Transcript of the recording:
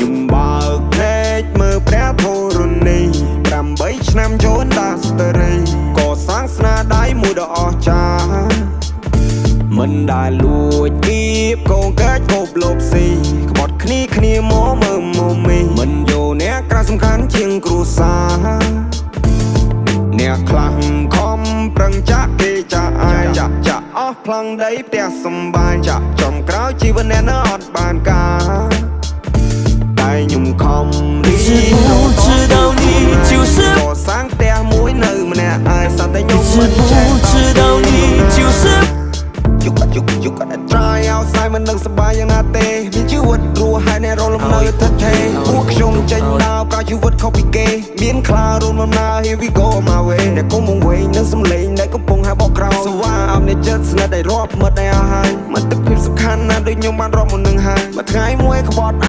ខ្ញុំបើកភ្នែកមើលព្រះធរណី8ឆ្នាំចូលដាស្ត្រីកសាងស្នាដៃមួយដ៏អស្ចារ្យមិនដែលលួចគៀបកងកាច់គប់លបស៊ីក្បត់គ្នាគ្នាមកមើលមកមីមិនយកអ្នកក្រៅសំខាន់ជាងគ្រួសារអ្នកខ្លះខំប្រឹងចាក់គេចាក់អាយចាក់ចាក់អស់ប្លង់ដីផ្ទះសំបាយចាក់ចំក្រោយជីវិតអ្នកនៅអត់បានការតែខ្ញុំខំរៀន 不知道你就是 កសាងផ្ទះមួយនៅម្នាក់ឯងសត្វតែខ្ញុំ 知 មិន 不 ចេះ 知道你就是 You gotta try outside មិនដឹងសប្បាយយ៉ាងណាទេមានជីវិតរស់ហើយអ្នករកលំនៅថិតថេរពួកខ្ញុំចេញដើរប្រើជីវិតខុសពីគេមានខ្លារួមដំណើរ Here we go my way អ្នកគុំវង្វេងនឹងសំឡេងដែលកំពុងហៅបកក្រោយសវ៉ាអមអ្នកចិត្តស្និទ្ធដែលរាប់មិត្តដែលអស់ហើយមិត្តភាពសំខាន់ណាស់ដូចខ្ញុំបានរាប់មុននឹងហើយមួយថ្ងៃមួយក្បត់